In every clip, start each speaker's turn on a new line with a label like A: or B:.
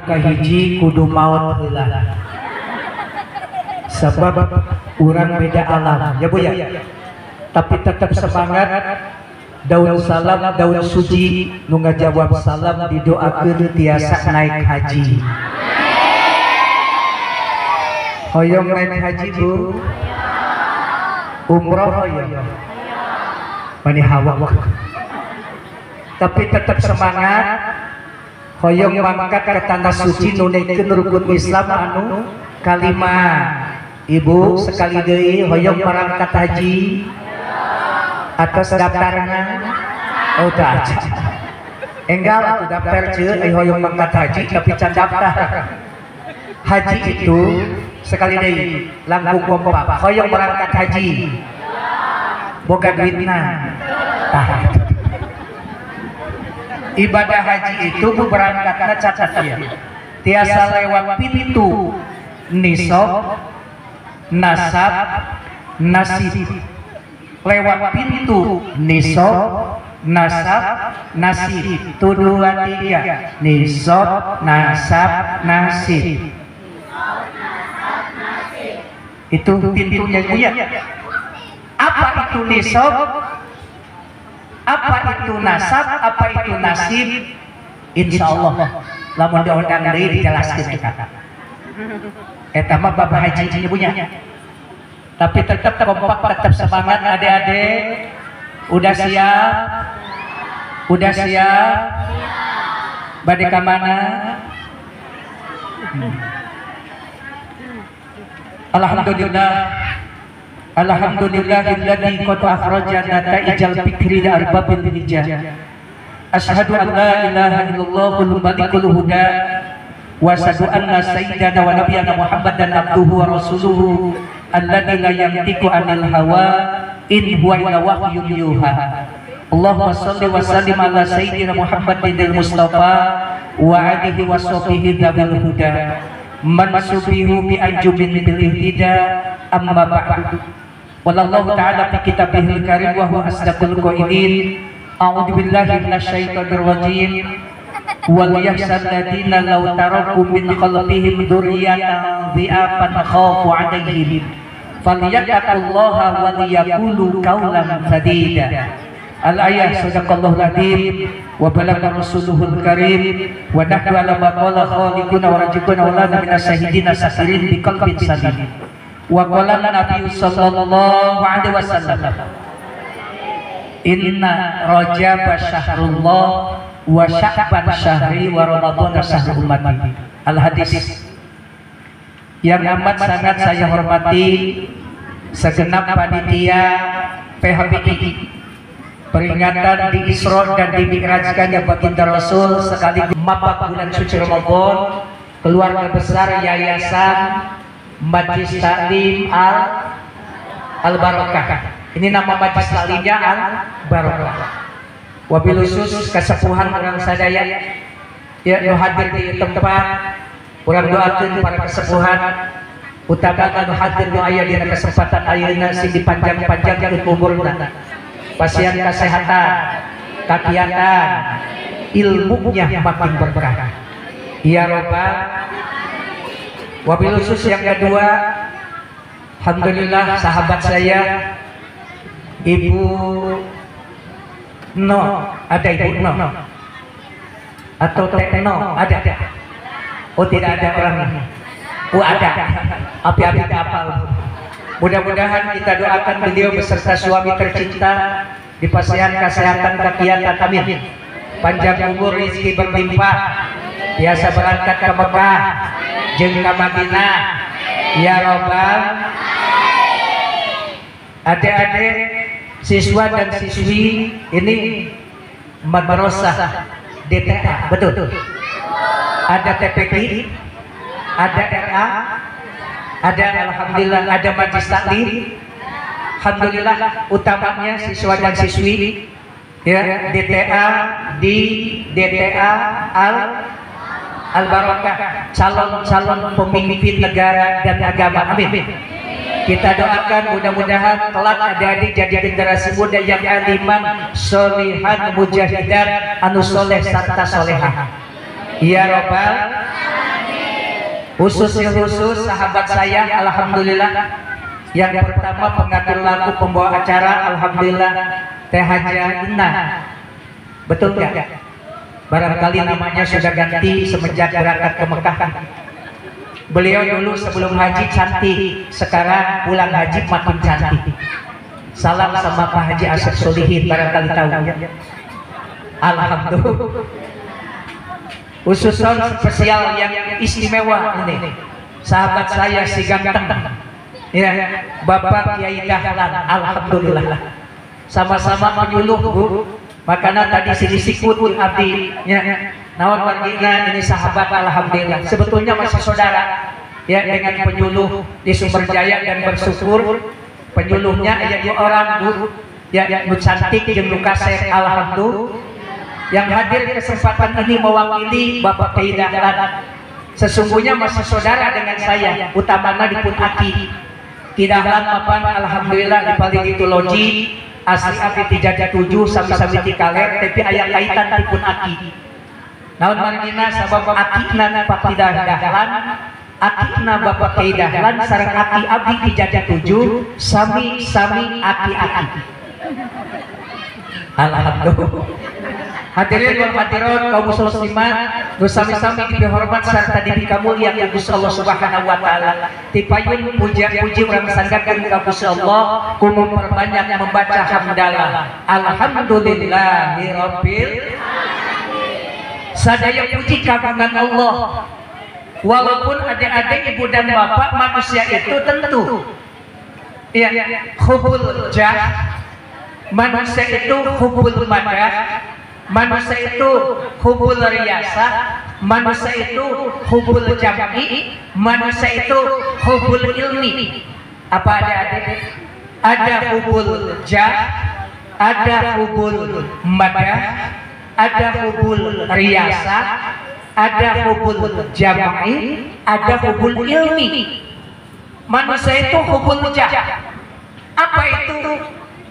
A: Kahiji kudu maot heula. Sebab urang beda alam ya Bu ya. Tapi tetap semangat. Daun salam, daun suji, nu ngajawab salam didoakeun tiasa naik haji. Hoyong naik haji Bu? Umroh hoyong. Mani hawa. Tapi tetap semangat. Hoyong mangkat ke tanah suci nuneikeun rukun Islam anu kalima. Ibu sekali deui hoyong berangkat haji atas daftarnya. Oh tak, enggal aku daftar cuy, hoyong mangkat haji tapi can daftar. Haji itu sekali deui langkung kompak hoyong berangkat haji boga duitna. Tah, ibadah haji itu bu berangkatna cacat ya tiasa lewat pintu nisab, nasab, nasib. Lewat pintu nisab, nasab, nasib. Itu 2 3. Nisab, nasab, nasib. Itu pintunya ya. Apa itu nisab? Apa itu nasab? Apa itu nasib? Insya Allah lamun diundang deui dijelaskeun kita. Eta mah bab haji punya. Tapi tetap kompak, tetap semangat adik-adik. Udah siap? Udah siap? Bade ka mana? Alhamdulillah. Alhamdulillahilladzi qad akhraja nataijal fikri li arbabil hijjah. Asyhadu an la ilaha illallahul malikul huda wa asyhadu anna sayyidana wa nabiyyana Muhammadan abduhu wa rasuluhu alladzi la yantiqu anil hawa in huwa illa wahyun yuha. Allahumma shalli wa sallim ala sayyidina Muhammadin al-Mustafa wa alihi wa sahbihi dzawil huda man subihu bi anjumin bil ihtida. Amma ba'du. Wallahu ta'ala fi kitabihil karim wa huwa asdaqul qailin. A'udzu billahi minasyaitonir rajim. Wal yahsal ladina law taraku min khalfihim dzurriyyatan dhi'afan khafu 'alaihim falyattaqullaha wa liyaqulu qawlan sadida. Al-ayah sadaqallahul azim wa balagha rasuluhul karim wa nahnu ala ma qala khaliquna wa rajiquna wa lana minas syahidina sakirin bi qalbin salim. Wa qala nabiy sallallahu alaihi wasallam inna rajaba syahrullah wa sya'ban syahri wa ramadhan syahru ummati. Al-hadis. Yang amat sangat saya hormati segenap panitia PHBI peringatan di Isra dan di Mi'rajkannya baginda Rasul sekaligus mapak bulan suci Ramadan, keluarga besar Yayasan Majlis Taklim Al Barokah. Ini nama majlis taklimnya Al Barokah. Wabil khusus kesepuhan orang sadaya ya nu hadir di tempat, urang doakeun para kesepuhan utama anu hadir nu aya dina kesempatan ayeuna sing dipanjang-panjangkeun umurna, pasien kesehatan, kakiatan, ilmunya makin berkah. Ya Robbal. Wabil khusus yang kedua, alhamdulillah sahabat saya Ibu No, ada Ibu No atau Tekno, ada? Oh tidak ada orangnya. Oh ada. Api-api apa? Mudah-mudahan kita doakan beliau beserta suami tercinta di pasien kesehatan kakiatan, amin. Panjang umur, rezeki berlimpah, biasa berangkat ke Mekah jeung ka Madinah. Ya Robbal. Adik-adik siswa dan siswi ini madrasah DTA, betul? Ada TPQ, ada RA, ada alhamdulillah ada majlis taklim. Alhamdulillah utamanya siswa dan siswi ya DTA di DTA Al Barokah, calon-calon pemimpin negara dan agama, amin. Kita doakan mudah-mudahan kelak adik-adik jadi generasi muda yang aliman, solihan, mujahidan, anu soleh serta solehah. Ya Robbal. Khusus sahabat saya, alhamdulillah. Yang pertama pengatur lagu pembawa acara, alhamdulillah Teh Haja Inna. Betul nggak? Barangkali namanya sudah ganti semenjak berangkat ke Mekah. Beliau dulu sebelum haji cantik, sekarang pulang haji makin cantik. Salam sama Pak Haji Asep Solihin, barangkali tahu. Alhamdulillah. Khususon spesial yang istimewa ini, sahabat saya si ganteng, ya, Bapak Kiai Dahlan, alhamdulillah. Sama-sama menyuluh, Bu. Makanya tadi sini sikut abdi, ya, naon margina ini sahabat, alhamdulillah. Sebetulnya masih saudara, ya, dengan penyuluh di Sumberjaya, dan bersyukur penyuluhnya ada dua orang, Bu, ya, nu cantik jeung nu kasep, alhamdulillah. Yang hadir kesempatan ini mewakili Bapak Kiai Dahlan. Sesungguhnya masih saudara dengan saya, utamana dipun aki. Ki Dahlan mapan alhamdulillah di paling itu loji asli abdi 37 sami-sami ti kaler, tapi aya kaitan dipun aki. Naon margina sabab akina Pak Ki Dahlan, akina Bapak Kiai Dahlan sareng aki abdi 37 sami-sami aki-aki. Alhamdulillah. Hadirin wal hadirat kaum muslimat, nu sami-sami dihormat serta dipikamulia ku Gusti Allah Subhanahu wa taala. Tipayun puja-puji urang sanggakeun ka Gusti Allah ku memperbanyak membaca hamdalah. Alhamdulillahirabbil alamin. Sadaya puji kagungan Allah. Walaupun adik-adik, ibu dan bapak, manusia itu tentu ya hubul jah, manusia itu hubul madah, manusia itu hubul riasa, manusia itu hubul jam'i, manusia itu hubul ilmi. Apa ada-ada? Ada hubul jah, ada hubul madah, ada hubul riasa, ada hubul jam'i, ada hubul ilmi. Manusia itu hubul jah. Apa itu?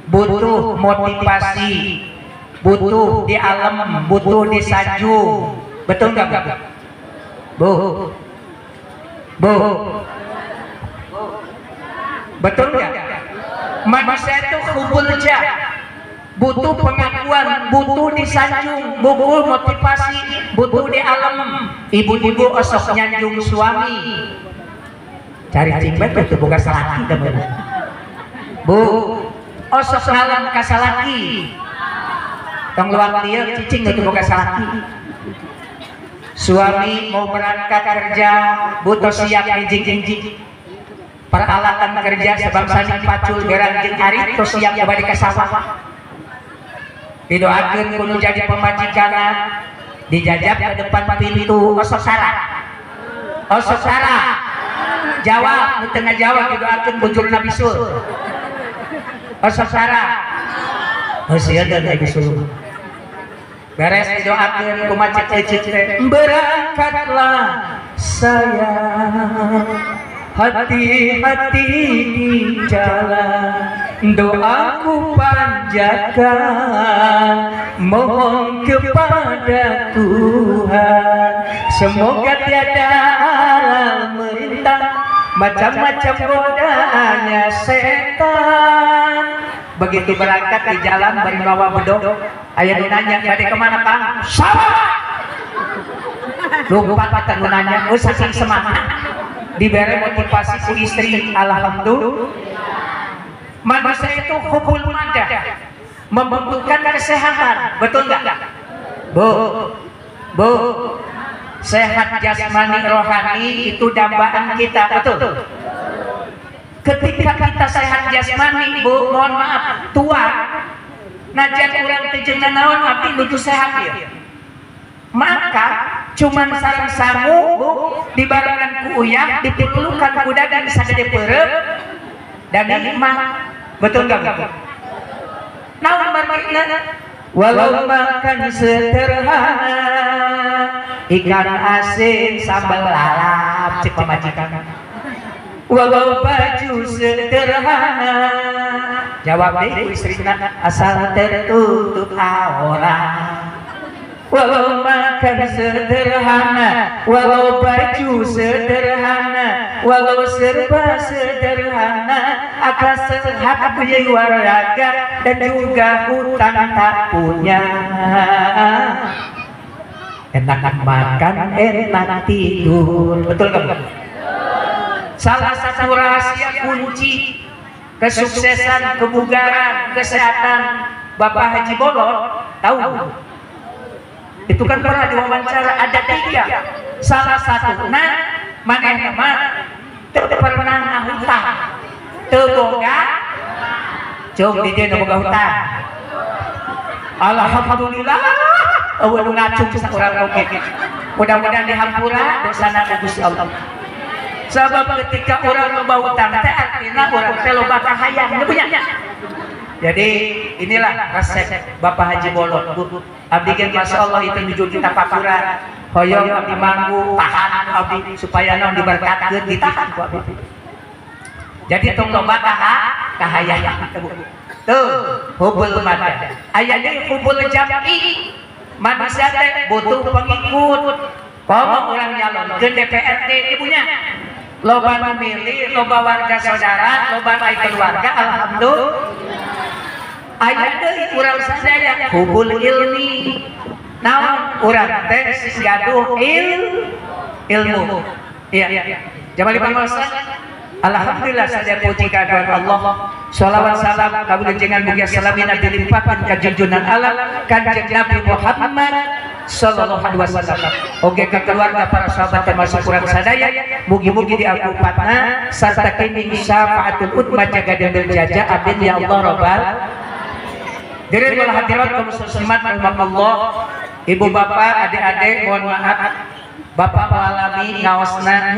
A: Butuh motivasi, butuh di alam, butuh disanjung. Betul nggak, Bu? Bu, betul nggak? Manusia itu hubul jah, butuh pengakuan, butuh disanjung, butuh motivasi, butuh di alam. Ibu-ibu osok nyanjung suami, cari cingbat itu bukan salaki, Bu. Osok ngalam kasalaki, tong luang lieu cicing itu bukan salaki. Suami mau berangkat kerja, butuh siap enjing-enjing peralatan kerja sebangsa pacul gerang jeung arit tos siap bade ka sawah. Didoakeun kudu jadi pamajikanna, dijajab ke depan pintu, osok sarah. Osok sarah. Jawab, nu teu ngajawab didoakeun bujurna bisul. Osok sarah. Heuh da bisul. Beres didoakeun kumaha cek cek teh, berangkatlah sayang, hati-hati di jalan, doaku panjatkan, mohon kepada Tuhan, semoga tiada aral merintah, macam-macam godaannya setan. Begitu berangkat di jalan bari mawa bedog, aya nu nanya, "Bade kemana, Pak?" Sawah. Lupa kata nu nanya, oh saking semangat. Diberi motivasi ku istri, alhamdulillah. Manusia itu hubul madah, membutuhkan kesehatan, betul nggak? Bu, bu, sehat jasmani rohani itu dambaan kita, betul? Ketika kita sehat jasmani, Bu, mohon maaf, tua, najan urang teu jeung nanaon abdi nuju sehat ieu. Maka cuman sareng sangu, Bu, dibarengan ku uyah, dipipulukan ku dadan sagede peureum dan nikmat. Betul enggak, Bu? Naon margina? Walau makan sederhana, ikan asin sambal lalap cek pamajikan. Walau baju sederhana, jawab deh istrina, asal tertutup aurat. Walau makan makan sederhana, walau baju sederhana, walau serba sederhana, akal sehat jiwa raga dan juga hutang tak punya. Enak makan, enak tidur, betul nggak? Salah satu rahasia kunci kesuksesan, kebugaran, kesehatan Bapak Haji Bolot, tahu? Itu kan pernah diwawancara, ada 3. Salah satu, nah, maneh mah teu pernah ngahutang, teu boga, cung di dieu nu boga hutang. Alhamdulillah, eueuh nu ngacung saurang oge. Mudah-mudahan dihampura dosana ku Gusti Allah. Sebab ketika orang loba hutang teh artina urang teh loba kahayang, punya. Jadi inilah resep Bapak Haji Bolot. Abdi kan Masya Allah itu nuju kita pakuran. Hoyong abdi manggu, tahan abdi supaya naon diberkatkeun ditahan ku abdi. Jadi tong loba kahayang. Tuh, hubul mada. Aya deui hubul jam'i. Manusia teh butuh pengikut. Komo urang nyalonkeun DPRD ibunya. Loba nu milih, loba warga saudara, loba keluarga, alhamdulillah. Aya deui urang sadaya hubul ilmi. Naon urang teh gaduh ilmu. Iya. Jamal pangaosan. Alhamdulillah saya puji kehadirat Allah. Shalawat salam kawilujengan mugia salamina dilimpahkan ka junjunan alam Kanjeng Nabi Muhammad sallallahu alaihi wasallam. Oge ka keluarga para sahabat termasuk urang sadaya mugi-mugi diakupatna sarta kini syafaatul utma jaga dendel jaja amin ya Allah rabbal. Hadirin wal hadirat kaum muslimat rahimakumullah. Ibu bapak, adik-adik, mohon maaf Bapak walami ngaosna,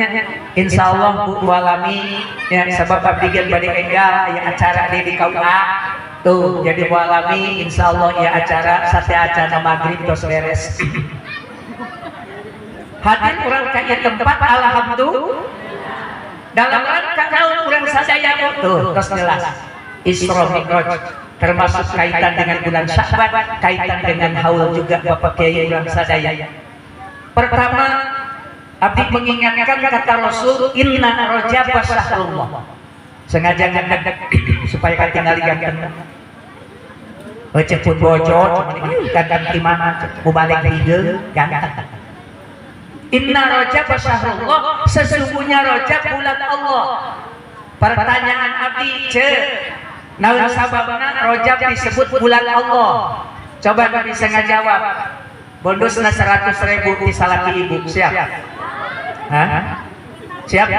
A: insyaallah Bu walami ya, sebab abdi ge bade enggal aya acara di KUA tuh, jadi walami insyaallah ya acara sate acara maghrib tos beres. Hadir urang ka ieu tempat alhamdulillah dalam rangka naon urang sadaya tuh tos jelas Isra Mi'raj termasuk kaitan dengan bulan Sya'ban, kaitan dengan haul juga Bapak Kiai urang sadaya. Pertama, abdi mengingatkan kata Rasul, inna Rajab syahrullah. Sengaja ngadeg supaya katingali ganteng. Ece pun bocor, ganteng di mana? Mau balik hideung, ganteng. Inna Rajab syahrullah, sesungguhnya Rajab bulan Allah. Pertanyaan abdi, ce, naon sababna Rajab disebut bulan Allah? Coba bisa ngajawab. Bonusna 100.000 di salaki ibu, siap? Hah? Siap?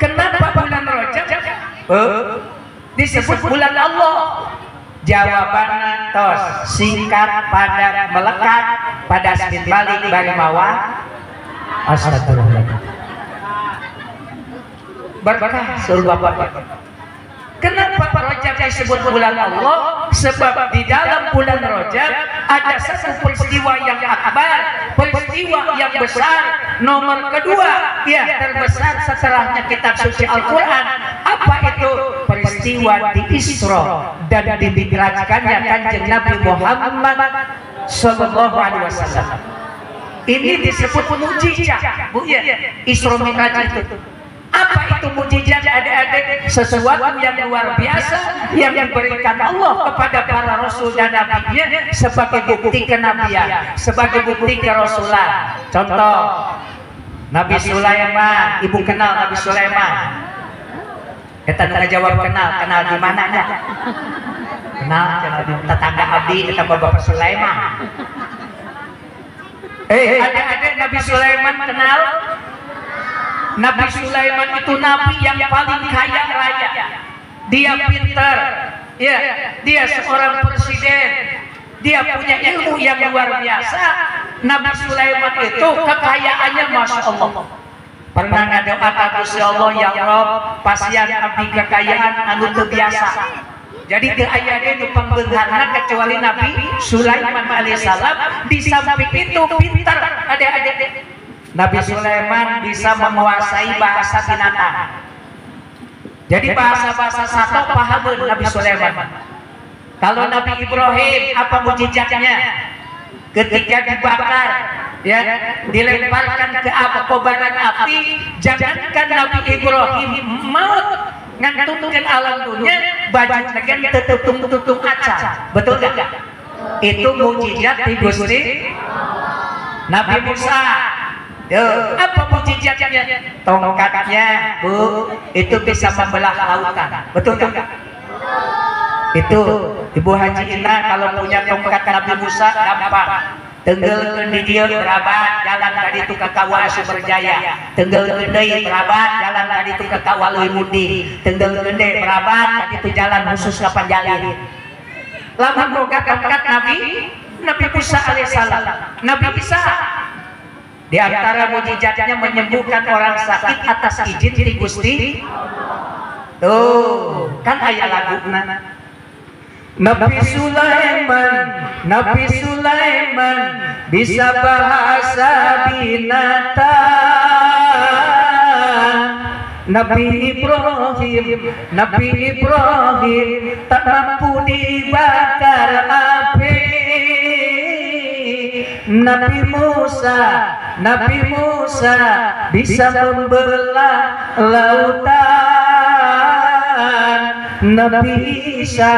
A: Kenapa bulan Rajab disebut bulan Allah? Jawabannya tos singkat, padat, melekat pada spin balik bari mawa. Astagfirullah. Berkah seluruh bapak. Kenapa Rajab disebut bulan Allah? Sebab di dalam bulan Rajab ada satu peristiwa yang akbar, peristiwa yang besar, nomor kedua, ya terbesar setelahnya kitab suci Al-Quran. Apa itu? Peristiwa di Isra dan dimi'rajkannya Kanjeng Nabi Muhammad Sallallahu Alaihi Wasallam. Ini disebut mukjizat, Bu ya. Isra Mi'raj itu. Apa itu mukjizat adik-adik? Sesuatu yang luar biasa yang diberikan Allah kepada para rasul dan nabinya sebagai bukti kenabian, sebagai bukti kerasulan. Contoh, Nabi Sulaiman, ibu kenal Nabi Sulaiman? Kita tanya jawab kenal, kenal di mana? Kenal tetangga abdi, kita Bapak Sulaiman. Adik-adik Nabi Sulaiman kenal? Nabi Sulaiman itu nabi yang paling kaya raya. Dia pintar, ya, dia seorang presiden, dia punya ilmu yang luar biasa. Nabi Sulaiman itu kekayaannya masya Allah. Pernah ngadoa ka Gusti Allah, ya Rob, pasian abdi kekayaan anu teu biasa. Jadi teu aya deui nu pangbeungharna kecuali Nabi Sulaiman alaihissalam. Di samping itu pintar, adik-adik. Nabi Sulaiman bisa menguasai bahasa binatang. Jadi bahasa-bahasa satu paham Nabi Sulaiman. Kalau Nabi Ibrahim, apa mukjizatnya? Ketika dibakar, ya, dilemparkan ke kobaran api, jangankan Nabi Ibrahim maut ngantunkan alam dunia, baju dengan tetutung-tutung aca. Betul enggak? Itu mukjizat di Gusti Nabi Musa. Yo, apa mukjizatnya? Tongkatnya, Bu, itu bisa membelah lautan. Betul enggak? Itu Ibu Haji Ina kalau punya tongkat Nabi Musa gampang. Tenggelkeun di dieu berabat jalan tadi itu ke Kawal Sumberjaya. Tenggelkeun deui berabat jalan tadi itu ke Kawal Leuwimunding. Tenggelkeun deui berabat tadi itu jalan khusus ka Panjalin. Lamun boga tongkat Nabi Musa alaihissalam. Nabi Isa di antara mukjizatnya menyembuhkan orang sakit atas izin ti Gusti. Tuh, kan aya laguna. Nabi Sulaiman bisa bahasa binatang. Nabi Ibrahim tak mampu dibakar api. Nabi Musa bisa membelah lautan. Nabi Isa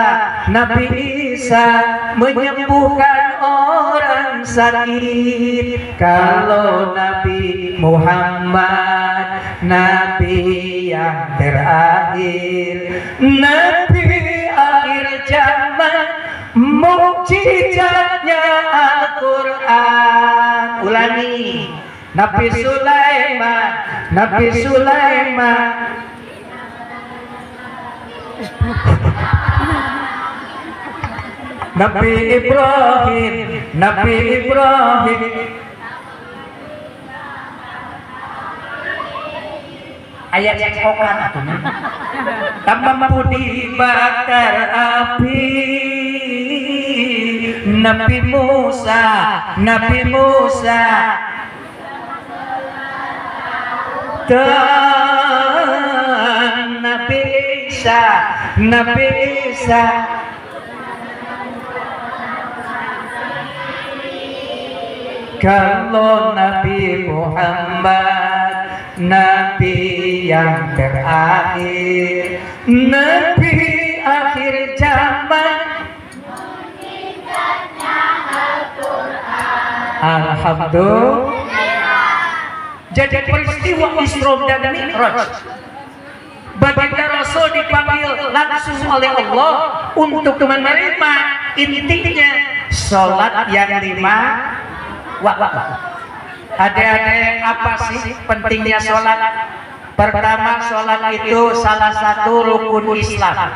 A: menyembuhkan orang sakit. Kalau Nabi Muhammad, Nabi yang terakhir, Nabi akhir zaman, mukjizatnya Al-Quran. Ulangi, Nabi Sulaiman, Nabi Ibrahim, ayat cekokan atuh tak mampu dibakar api. Nabi Musa dan Nabi Isa, Kalau Nabi Muhammad, Nabi yang terakhir, Nabi akhir zaman, Alhamdulillah. Jadi peristiwa Isra dan Mi'raj, baginda Rasul dipanggil langsung oleh Allah untuk menerima intinya sholat yang 5 waktu. Adik-adik, apa sih pentingnya sholat? Pertama, sholat itu salah satu rukun Islam.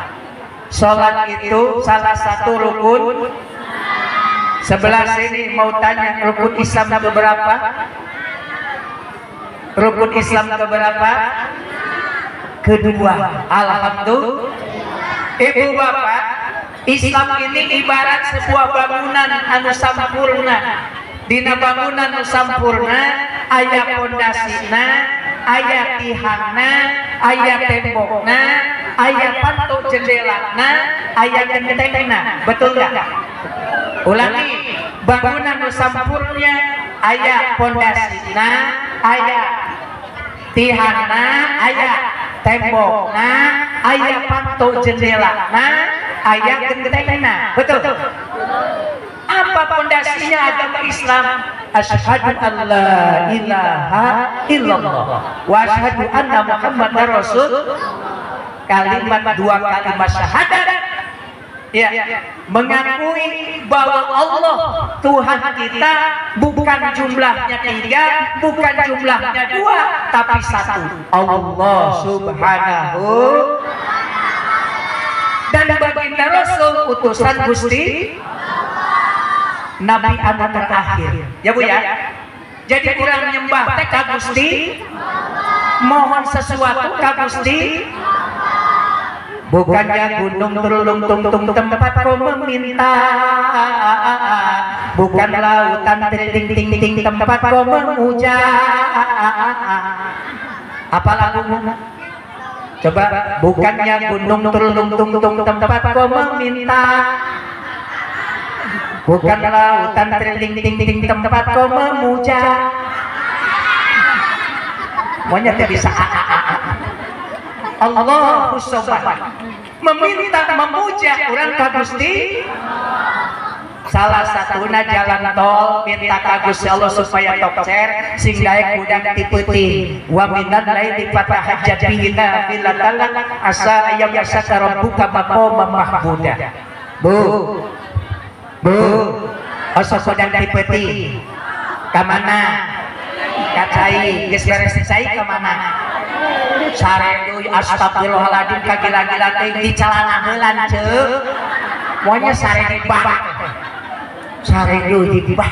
A: Sholat itu salah satu rukun. Sebelah sini mau tanya, rukun Islam keberapa? Rukun Islam keberapa? Kedua. Alhamdulillah. Ibu bapak, Islam ini ibarat sebuah bangunan anu sampurna. Dina bangunan anu sampurna aya pondasina, aya tihangna, aya tembokna, aya panto jendelana, aya gentengna. Betul enggak? Ulangi, bangunan anu sampurna aya pondasina, aya tihangna, aya tembokna, aya panto jendelana, aya gentengna. Betul? Apa pondasinya agama Islam? Asyhadu an la ilaha illallah wa asyhadu anna Muhammadar Rasul. Kalimat dua kalimat syahadat, ya, mengakui bahwa Allah Tuhan kita bukan jumlahnya 3, bukan jumlahnya 2, tapi 1. Allah Subhanahu. Dan baginda Rasul utusan Gusti Nabi anu terakhir. Ya Bu ya. Jadi kurang nyembah teh ka Gusti, mohon sesuatu ka Gusti. Bukannya gunung terulung tung tung tempat kau meminta, bukan lautan ting ting ting tempat kau memuja. Apa lagunya? Coba, bukannya gunung terulung tung tung tempat kau meminta. Bukan lautan triling ting ting tempat kau memuja. Monyet bisa a a a. Allahu Somad. Meminta memuja urang ka Gusti. Salah satunya jalan tol minta ka Gusti Allah supaya tokcer sing daek budak ti peuting. Wa minan laili fatahajjat bihi nafilatan lak asa ayyam yasaka rabbuka maqaman mahmuda. Bu. Bu, asa sedang ti peuting. Ka mana? Ka cai, geus beres cai ka mana? Sare deui astagfirullahaladzim kagila-gila teh di calana heulan ceuk. Monya sare di bak. Sare deui di bak.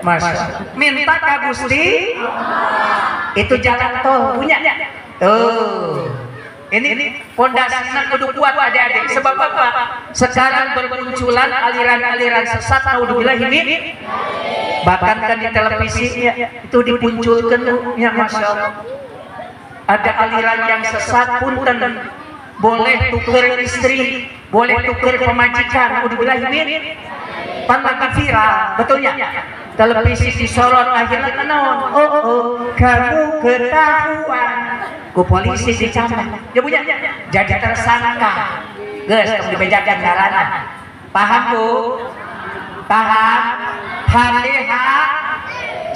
A: Mas, minta ka Gusti itu jalan tol punya. Tuh. Ini pondasinya kudu kuat adik-adik. Sebab apa? Sekarang bermunculan aliran-aliran sesat, naudzubillah ini. Bahkan kan di televisi ya, itu dimunculkan ya, Masya Allah. Ada aliran yang sesat punten, boleh tuker istri, boleh tuker pemajikan, naudzubillah ini. Pan lagi viral, betulnya. Televisi disorot akhirnya naon? Oh, oh, kamu ketahuan. Ku polisi dicatat. Ya punya jadi tersangka. Geus tong dibejakan ngaranna. Paham Bu? Paham? HDH.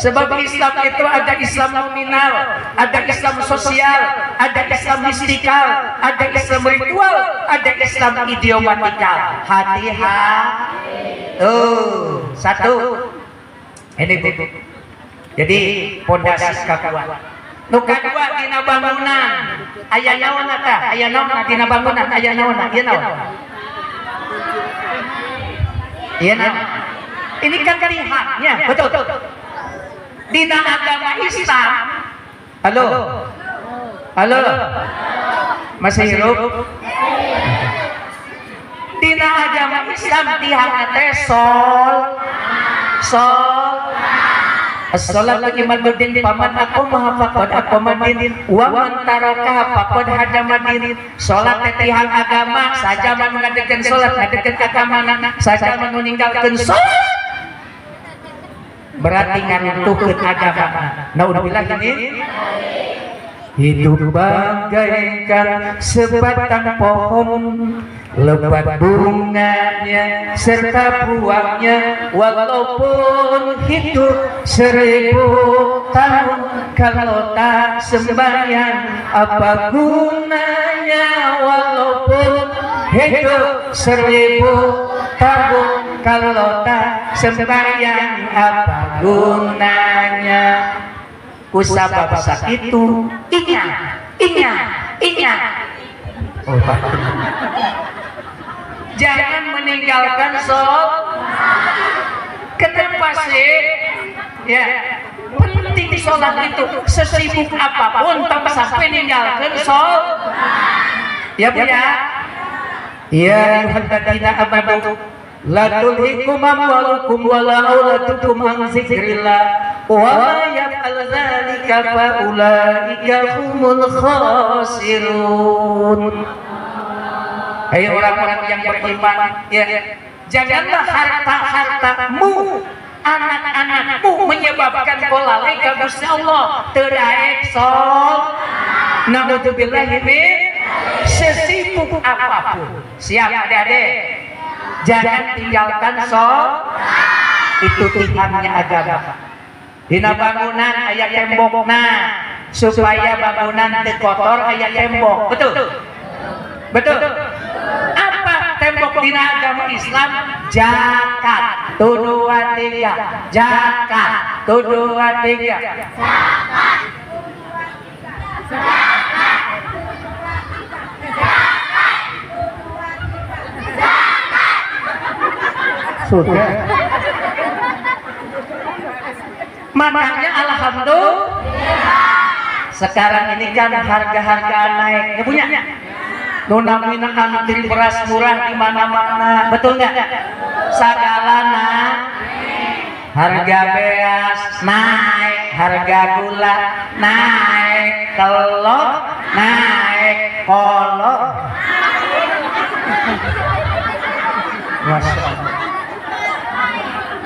A: Sebab Islam itu ada Islam nominal, ada Islam sosial, ada Islam mistikal, ada Islam ritual, ada Islam idiomatikal. HDH. Tuh, satu. Ini Bu. Jadi pondasi kakuat. Nu kadua dina bangunan. Aya naon tah? Aya naon dina bangunan? Aya naon? Ieu naon? Ieu naon? Ini kan tihangnya, betul. Dina agama Islam. Halo. Halo. Masih hirup? Dina agama Islam tihangna teh sol. Sol. As-salatu imaduddin paman aqamaha faqad aqamadin wa man tarakaha faqad hadamadin. Salat teh tihang agama, sajaman ngadekeun salat ngadekeun agamana, sajaman ninggalkeun salat berarti ngaruntuhkeun agama. Naudzubillah ini. Hidup bagaikan sebatang pohon, lebat bunganya serta buahnya, walaupun hidup 1000 tahun, kalau tak sembahyang apa gunanya. Walaupun hidup 1000 tahun, kalau tak sembahyang apa gunanya. Kusabab sakitu ingat, ingat, ingat. Oh, jangan meninggalkan sholat. Kenapa sih? Ya, penting sholat itu. Sesibuk apapun, tanpa sampai meninggalkan sholat. Ya Bu ya. Ya ayyuhalladzina amanu la tulhikum amwalukum wala auladukum an dzikrillah wa may yaf'al dzalika fa ulaika humul khasirun. Hai orang-orang yang beriman, ya, janganlah harta-hartamu, anak-anakmu menyebabkan kau lalai ka Gusti Allah. Teu daek sholat. Naudzubillah min sesibuk apapun. Siap adik-adik. Jangan tinggalkan sholat. Itu tihangnya agama. Dina bangunan aya tembokna, supaya bangunan teu kotor aya tembok. Betul? Betul. Apa tembok dina agama Islam? Zakat. 2 3. Zakat. 2 3. Sudah. Makanya alhamdulillah. Sekarang ini kan harga-harga naik. Ya punya. Nunamina antri beras murah di mana-mana, betul nggak? Sagalana harga beas naik, harga gula naik, telur naik, kolor. Masya Allah.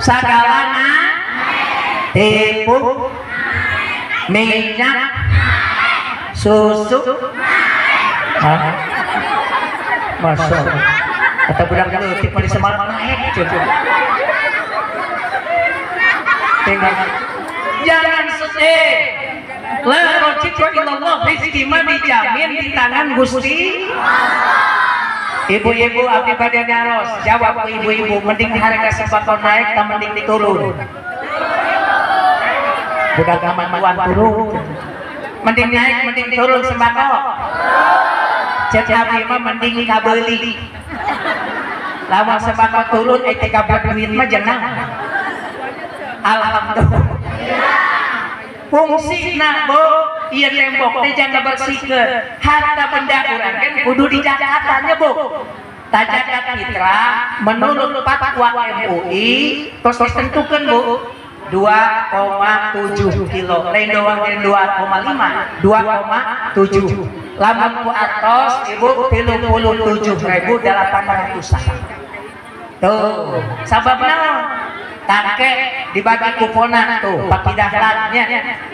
A: Sagalana tepung, minyak, susu. Hah? Masya Allah. Atau budak leutik mah di Semarang naik. Tinggal. Jangan sedih. La rojiko illallah, rezeki mah dijamin di tangan Gusti. Ibu-ibu abdi bade naros, jawab ku ibu-ibu, mending harga sembako naik atau mending turun? Budak aman turun. Mending naik, mending turun sembako. Cek abdi mah mending kabeuli. Lamun sembako turun teh kabeuli duit mah jenang. Alhamdulillah. Fungsina bu, ieu tembok teh jang ngabersihkeun harta benda urang kan kudu dijakatan nya bu. Zakat fitrah menurut fatwa MUI tos ditentukeun bu 2,7 kilo, lain doang 2,5, 2,7. Lamun ku atos ibu 37.800. Tuh, sabab naon? Take dibagi kupona tuh pakidahlannya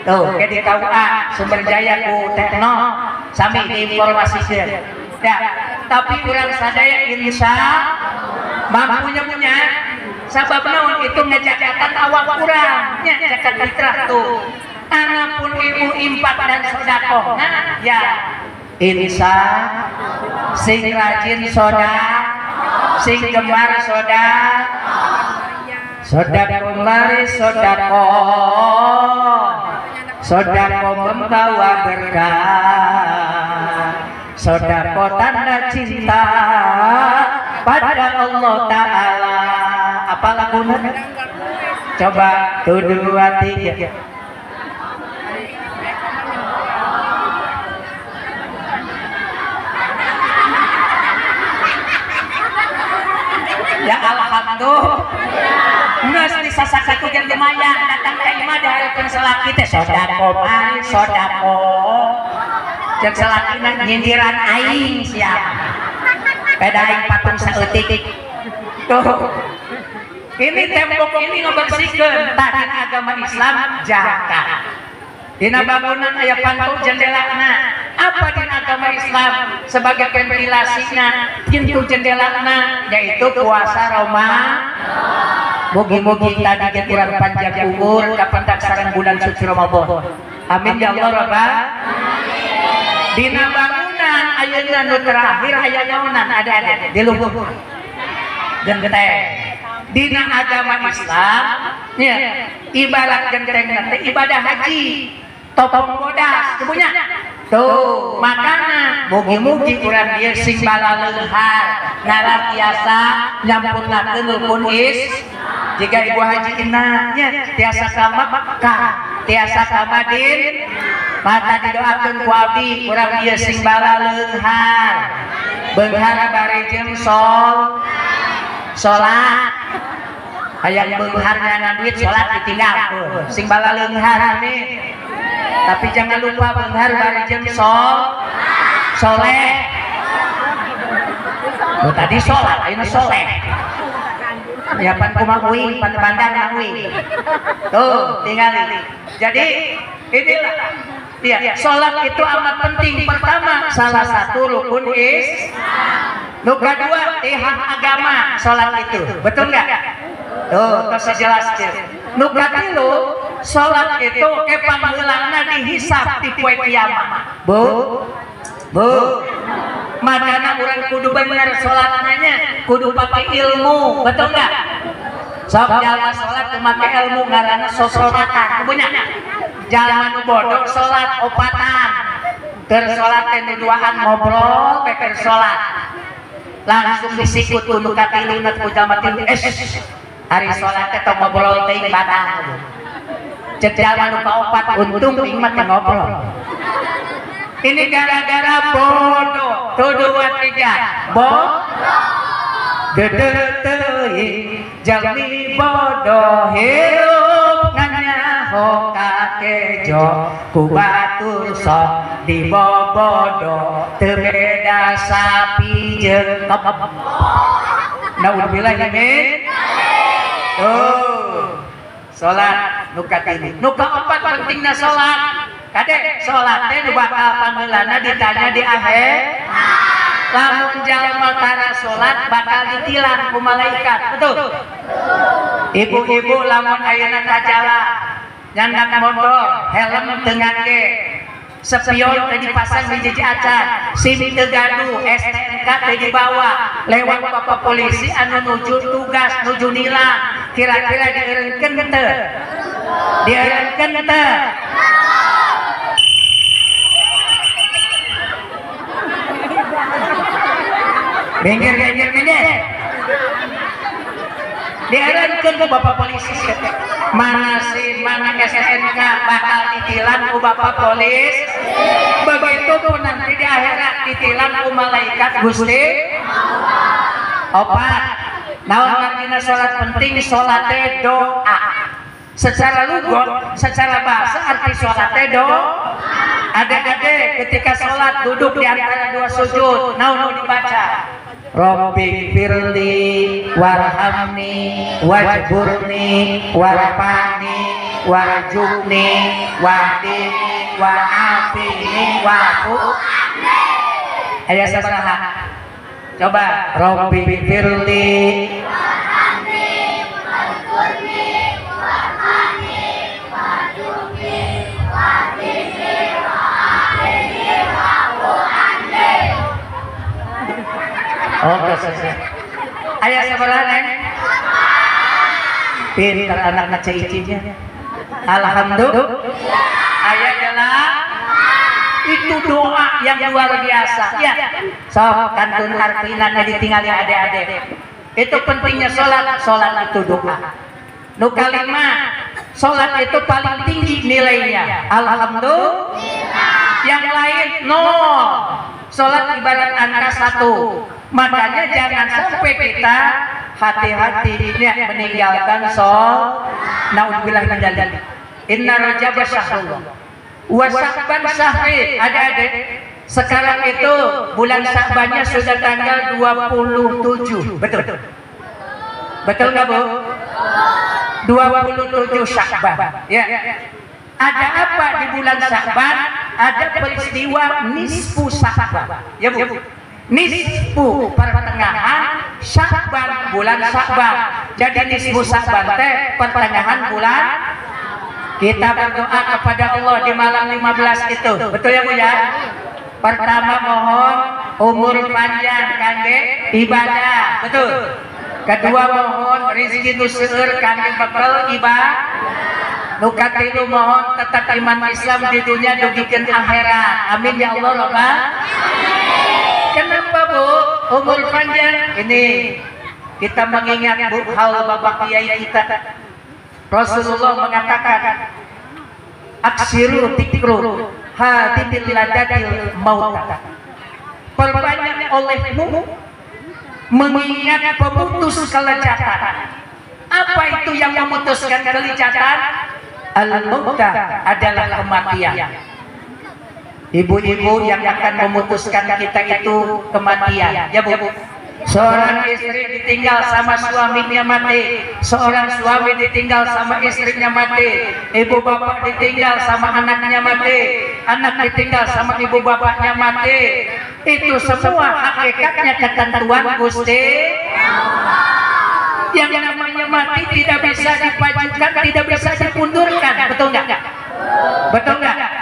A: tuh ke di KUA Sumber Jaya ku Tekno sami diinformasikeun. Ya, tapi urang sadaya insya mampunya punya sabab naon itu ngejakatan awak urang nya zakat fitrah tuh. Anapun ibu infak dan sedekah nah, ya insya sing rajin soda sing gemar soda sodako mari sodako, sodako membawa berkah, sodako tanda cinta pada Allah Ta'ala. Apa lagunya? Coba 1, 2, 3. Ya alhamdulillah. Geus disasakatu jeung lumayan datang ka imah dihareupeun salaki teh sodako mari sodako. Jeung salakina nyindiran aing siap. Peda aing patung saeutik. Tuh. Ini tembok ini ngabersihkeun tah agama Islam zakat. Dina bangunan aya pantu jendelana. Apa dina agama Islam sebagai ventilasina pintu jendelana yaitu puasa Ramadan. Mugi-mugi tadi ge kurang panjang umur kapendak sareng bulan suci Ramadan. Amin ya Allah rabbal. Dina bangunan ayeuna nu terakhir aya naonan ada di luhur. Genteng. Dina agama Islam nya ibarat genteng teh ibadah haji. Topong bodas punya. Tuh, makana mugi-mugi urang ieu sing balaleunghar ngarah tiasa nyampurnakeun rukun is jika ibu haji ina nya tiasa ka Makkah, tiasa ka Madin, maka didoakeun ku abdi urang ieu sing balaleunghar. Beunghar bari jeung salat. Hayang beunghar nyangan duit salat ditinggal. Sing balaleunghar amin. Tapi jangan lupa beunghar bari jeung soleh. Oh, tadi sholat, ayeuna soleh. Ya pan kumaha uing, pan bandar mah uing. Tuh, tinggali. Jadi inilah ya, sholat itu amat penting. Pertama, salah satu rukun is. Nu kedua, tihang agama sholat itu. Betul nggak? Tuh, tos dijelaskeun. Nu katilu, sholat itu kepangheulana dihisab di poe kiamat. Bu, bu, makana urang kudu bener sholatnya, kudu pakai ilmu, betul nggak? Sok jalma sholat teu make ilmu ngaranna sosolatan, punya. Jalma nu bodoh sholat opatan, keur sholat teh nu duaan ngobrol, peper sholat. Langsung disikut ku nu katiluna ku jalma tilu. Hari sholat teh tong ngobrol teuing batal. Cek jalma nu kaopat untung teuing mah teu ngobrol. Ini gara-gara bodoh. Tuh 2, 3. Bodoh. Gede teuing jalmi bodoh hirup nganyaho kakejo ku batur sok dibobodo teu beda sapi jeung top. Naudzubillah min. Tuh. Salat nu katilu. Nu kaopat pentingna salat. Kade salat teh nu bakal pangheulana ditanya di akhir. Lamun jalma tara salat bakal ditilang ku malaikat. Betul? Ibu-ibu lamun ayeuna tajala nyandak motor, helm teu ngangge, spion teu dipasang hiji acan, SIM teu gaduh, STNK teu dibawa, lewat bapak polisi anu nuju tugas, nuju nilang, kira-kira dieureunkeun teu? Dieureunkeun teu? Minggir, minggir, minggir. Dieureunkeun ku bapak polisi. Mana SIM, mana STNK bakal ditilang ku bapak polisi. Begitu pun nanti di akhirat ditilang ku malaikat Gusti. Opat. Naon artina salat penting? Salat teh doa. Secara lugot, secara bahasa arti salat teh doa. Adik-adik ketika salat duduk di antara dua sujud, naon dibaca? Rabbi firli warhamni wajburni warfa'ni warjubni wahdini wa'afini wa'fu. Aya sabaraha? Coba Rabbi firli
B: warhamni wajburni warfa'ni warjubni wahdini wa'afini wa'fu anni.
A: Oke, selesai. Ayah sebelah neng. Pintar anak-anak cicinya. Alhamdulillah. Ayah jalan. Itu doa yang luar biasa. Ya. Sok kantun artina ditinggali adik-adik. Itu pentingnya sholat. Sholat itu doa. Nu kalima, sholat itu paling tinggi nilainya. Alhamdulillah. Yang lain nol. Sholat ibarat angka 1. Makanya jangan sampai kita hati-hati meninggalkan sholat. Naudzubillah min dzalik. Inna Rajab syahrullah wa Sya'ban syahri. Adik-adik, sekarang itu bulan Sya'bannya sudah tanggal 27. Betul? Betul nggak, Bu? 27 Sya'ban. Ya. Ada apa di bulan Sya'ban? Ada peristiwa nisfu Sya'ban. Ya, Bu. Nisfu pertengahan Sya'ban, bulan Sya'ban. Jadi nisfu Sya'ban teh pertengahan bulan. Kita berdoa kepada Allah di malam 15 itu. Betul ya, Bu ya? Pertama mohon umur panjang kangge ibadah. Betul. Kedua mohon rezeki nu seueur kangge bekal ibadah. Nu katilu mohon tetap iman Islam di dunia dugikeun akhirat. Amin ya Allah rabbal. Kenapa, Bu? Umur panjang ini kita mengingat Bu haul bapak kiai kita. Rasulullah mengatakan aksiru tikru hadidil ladatil mauta. Perbanyak olehmu mengingat pemutus kelezatan. Apa itu yang memutuskan kelezatan? Al-mauta adalah kematian. Ibu-ibu yang akan memutuskan kita itu kematian, ya Bu. Seorang istri ditinggal sama suaminya mati, seorang suami ditinggal sama istrinya mati, ibu bapak ditinggal sama anaknya mati, anak ditinggal sama ibu bapaknya mati. Itu semua hakikatnya ketentuan Gusti. Yang namanya mati tidak bisa dipajukan, tidak bisa dipundurkan. Betul nggak? Betul nggak?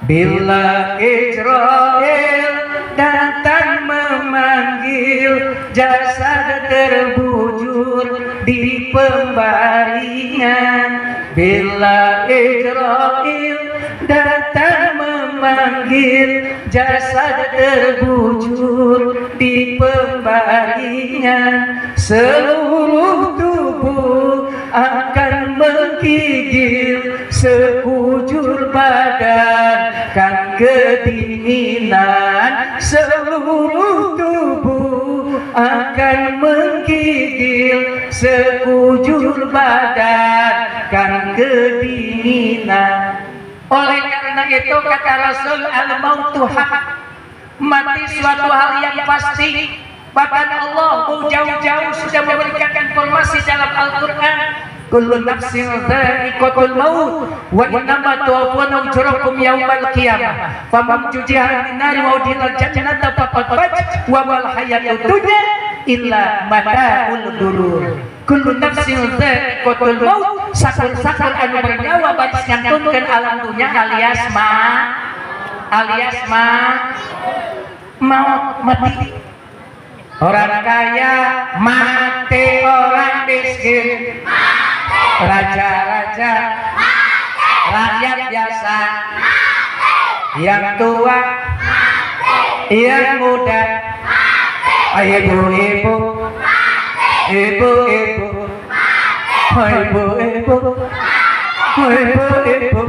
A: Bila Israel datang memanggil, jasad terbujur di pembaringan. Bila Israel datang memanggil, jasad terbujur di pembaringan. Seluruh tubuh akan menggigil, sekujur badan kan kedinginan. Seluruh tubuh akan menggigil, sekujur badan kan kedinginan. Oleh karena itu kata Rasul, al-mautu haq, mati suatu hal yang pasti. Bahkan Allah mau jauh-jauh sudah memberikan informasi dalam Al-Quran Kullu nafsin dha'iqatul maut wa innama tuwaffawna ujurakum yaumal qiyamah. Faman jujiha minan nari wa udkhilal jannata faqad faz wa mal hayatud dunya illa mata'ul ghurur. Kullu nafsin dha'iqatul maut, sakur-sakur anu bernyawa baris nyantunkeun alam dunya alias maut, mati. Orang kaya mati, orang miskin mati, raja-raja mati, rakyat biasa mati, yang tua mati, yang muda mati, ibu-ibu mati, ibu-ibu mati, ibu-ibu mati, ibu-ibu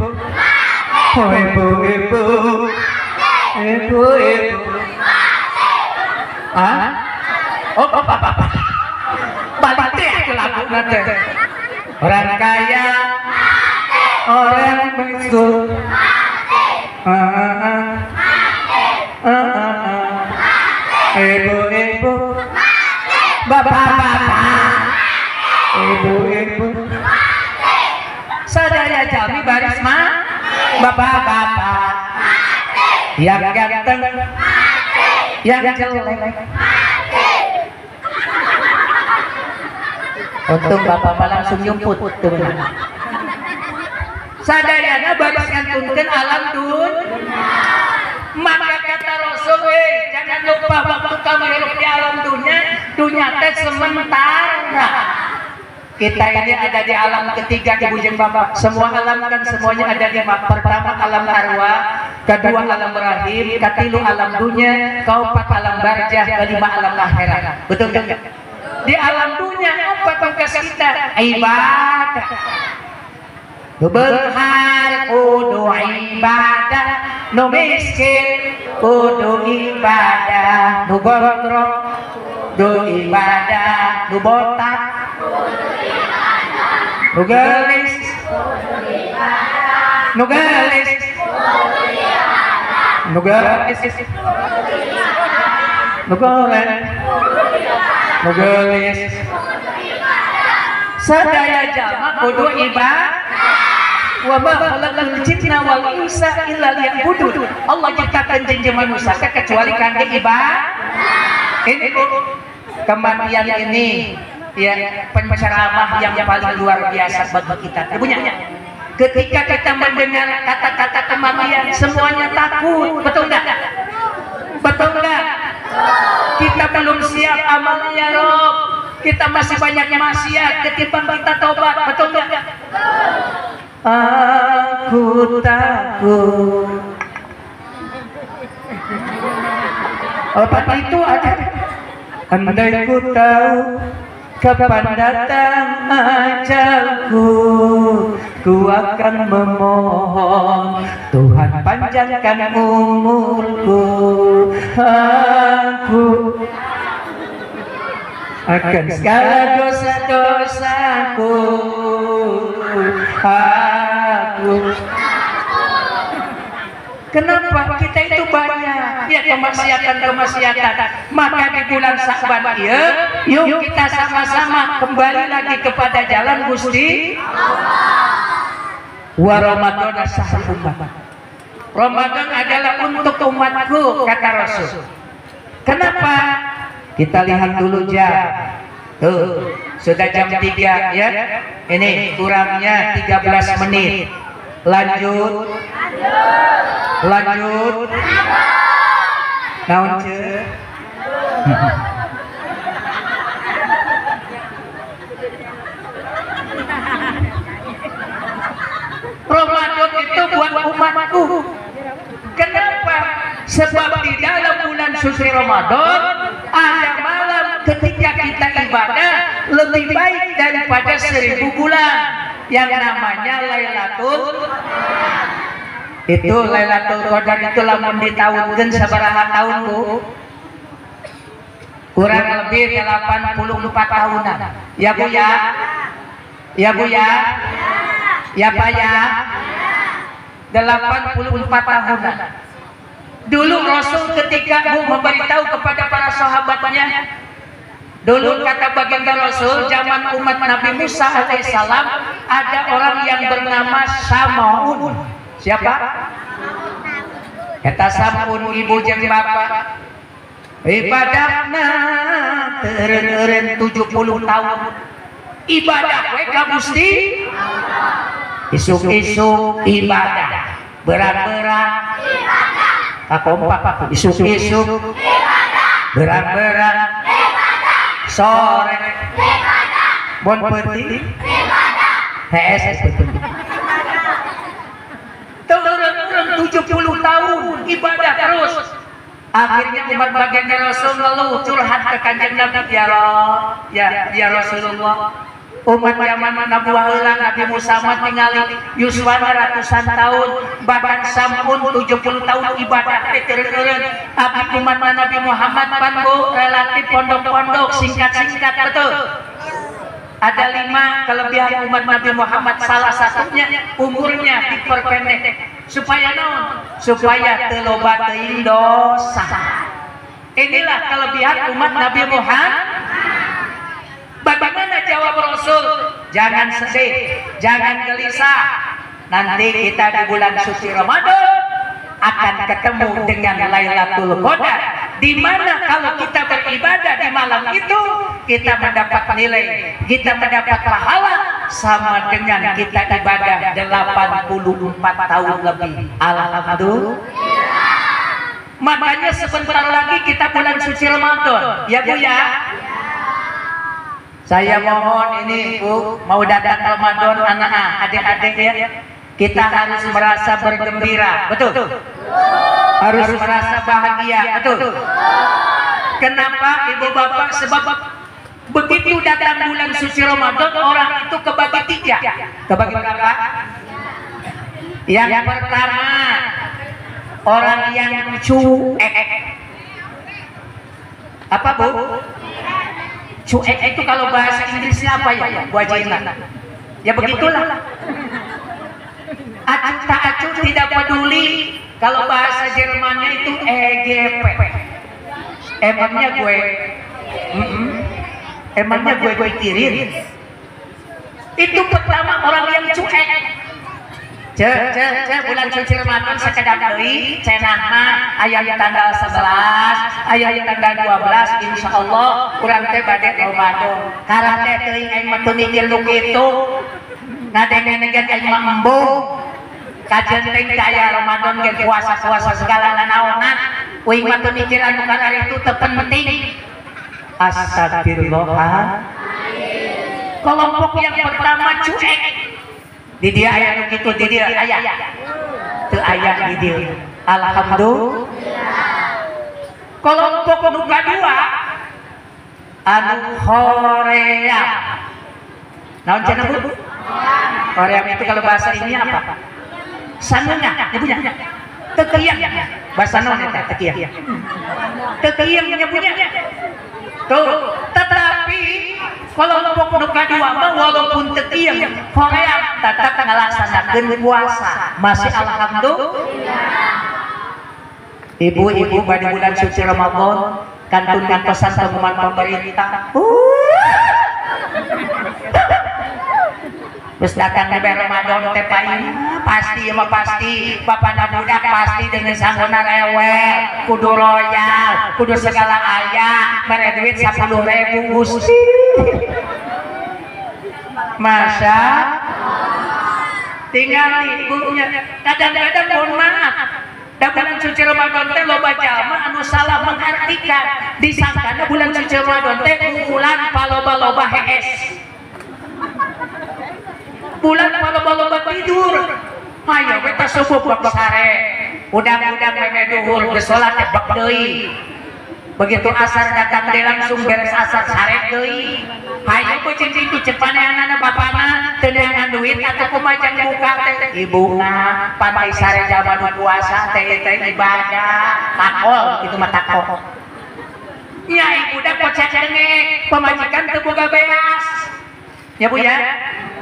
A: mati, ibu-ibu, ibu-ibu. Ah? Oh, apa. Balik lagu nanti. Orang kaya, orang miskin, ibu-ibu, bapak-bapak, ibu-ibu. Sadaya jami baris ma, bapak-bapak, yang ganteng, yang jelek. Untung bapak langsung nyumput tuh. Sadayana baris ngantunkeun alam dun. Maka kata Rasul, jangan lupa waktu kamu hidup di alam dunia, dunia teh sementara. Kita ini ada di alam ketiga, ibu jeung bapak. Semua alam kan semuanya ada di pertama alam arwah, kedua alam rahim, ketilu alam dunia, keempat alam barjah, kelima alam akhirat. Betul kan? Di alam dunia apa tugas kita? Ibadah. Beunghar kudu ibadah, nu miskin kudu ibadah, nu gondrong kudu ibadah, nu botak kudu ibadah, nu geulis kudu ibadah, nu geulis kudu ibadah, nu geulis kudu ibadah, nu goreng kudu ibadah, nu geulis kudu ibadah. Sadaya jalma kudu ibadah. Wa ma khalaqtul jinna wal insa illa liya'budun. Allah ciptakan jin jeung manusia kecuali kangge ibadah. Ini Bu, kematian ini ya penceramah yang paling luar biasa bagi kita. Ibunya, ketika kita mendengar kata-kata kematian semuanya takut, betul enggak? Betul enggak? Kita belum siap amalnya ya Rob. Kita masih banyak maksiat ketimbang kita tobat, betul enggak? Aku takut. Apa itu ada? Andai ku tahu kapan datang ajalku, ku akan memohon Tuhan panjangkan umurku. Aku akan segala dosa-dosaku. Aku. Kenapa kita itu banyak ya kemaksiatan-kemaksiatan? Maka di bulan Sya'ban ya, yuk kita sama-sama kembali lagi kepada jalan Gusti wa Ramadan syahrul ummah. Ramadan adalah untuk umatku, kata Rasul. Kenapa? Kita lihat dulu jam. Tuh, sudah jam 3 ya. Ini kurangnya 13 menit. Lanjut. Lanjut. Naon ceu? Ramadan itu buat umatku. Kenapa? Sebab di dalam bulan suci Ramadan ada malam ketika kita ibadah lebih baik daripada 1000 bulan, yang namanya Lailatul. Itu Lailatul Qadar itu lamun ditahunkeun sabaraha tahun, Bu? Kurang lebih 84 tahunan. Ya Bu ya? Ya Bu ya? Ya Pak ya? 84 tahunan. Dulu Rasul ketika Bu memberitahu kepada para sahabatnya, Dulu kata baginda Rasul, zaman umat Nabi Musa alaihissalam ada orang yang bernama Samaun. Siapa? Kata Samaun ibu jeung bapak. Ibadahna teureun-eureun 70 tahun. Ibadah we ka Gusti. Isuk-isuk ibadah, berat-berat ibadah. Kakompak isuk-isuk ibadah, berat-berat ibadah, sore ibadah, bon peuting ibadah, HS peuting. Turun-turun 70 tahun ibadah terus. Akhirnya umat baginda Rasul lalu curhat ke Kanjeng Nabi, ya Rasulullah. Umat zaman Nabi baheula Nabi Musa mah tingali yuswana ratusan tahun, bahkan sampun 70 tahun ibadah teh teureun. Tapi umat Nabi Muhammad pan bu relatif pondok-pondok singkat-singkat, betul. Ada 5 kelebihan umat Nabi Muhammad, salah satunya umurnya diperpendek supaya naon? Supaya teu loba teuing dosa. Inilah kelebihan umat Nabi Muhammad. Bagaimana jawab Rasul? Jangan sedih, jangan gelisah. Nanti kita di bulan suci Ramadan akan ketemu dengan Lailatul Qadar, di mana kalau kita beribadah di malam itu kita mendapat nilai, kita mendapat pahala sama dengan kita ibadah 84 tahun lebih. Alhamdulillah. Makanya sebentar lagi kita bulan suci Ramadan, ya Bu ya. Saya mohon ini Bu, mau datang Ramadan anak adik-adik ya, kita harus merasa bergembira, betul? Harus merasa bahagia, betul? Kenapa ibu bapak? Sebab begitu datang bulan suci Ramadan orang itu kebagi 3. Kebagi berapa? Yang pertama orang yang cuek. Apa Bu? Cuek itu kalau bahasa Inggrisnya apa ya? Bu Ajina. Ya begitulah. Acuh tak acuh, tidak peduli. Kalau bahasa Jermannya itu EGP. Emangnya gue, emangnya gue pikirin. Itu pertama orang yang cuek. Cek cek bulan suci Ramadan sekedap deui cenah mah aya tanggal 11, aya tanggal 12 insyaallah urang teh bade Ramadan. Karena teh teuing aing mah teu mikir nu kitu. Ngadenge-denge aing mah embung. Kajeun teh aya Ramadan ge puasa-puasa segala nanaonan. Uing mah teu mikir anu kana itu teu penting. Astagfirullah. Kelompok yang pertama cuek. Di dia aya nu kitu, di dia aya. Teu aya di dia. Alhamdulillah. Kelompok nu kadua anu horea. Naon cenah Bu? Horea itu kalau bahasa ini apa? Sanuna, nyebunya. Teu teuing. Bahasa naon eta teu teuing? Teu teuing nyebunya. Tuh, tetapi kelompok nu kadua mah walaupun teu teuing, horea tetap ngalaksanakeun puasa. Masih alhamdulillah. Ibu-ibu pada bulan suci Ramadan kantun pesan pengumuman pemerintah. Terus datang ke Ramadan teh pasti mah pasti bapana budak pasti dengan sanggona rewel, kudu royal, kudu segala aya, mere duit 10.000 Gusti. Masa tinggal ibunya kadang-kadang mohon maaf. Da bulan suci Ramadan teh loba jalma anu salah mengartikan, disangkana bulan suci Ramadan teh bulan paloba-loba hees. Bulan paloba-loba tidur. Hayo we teh subuh bak sare. Udang-udang meme duhur geus salat teh bak deui. Begitu asar datang deui langsung beres asar sare deui. Hayo beucing itu cek paneanana bapana teu neangan duit atuh kumaha buka teh. Ibuna pantai sare jalma nu puasa teh teh ibadah. Takol kitu mah takol. Nya ibu da kocak dengek, pamajikan teu boga beas. Ya Bu ya.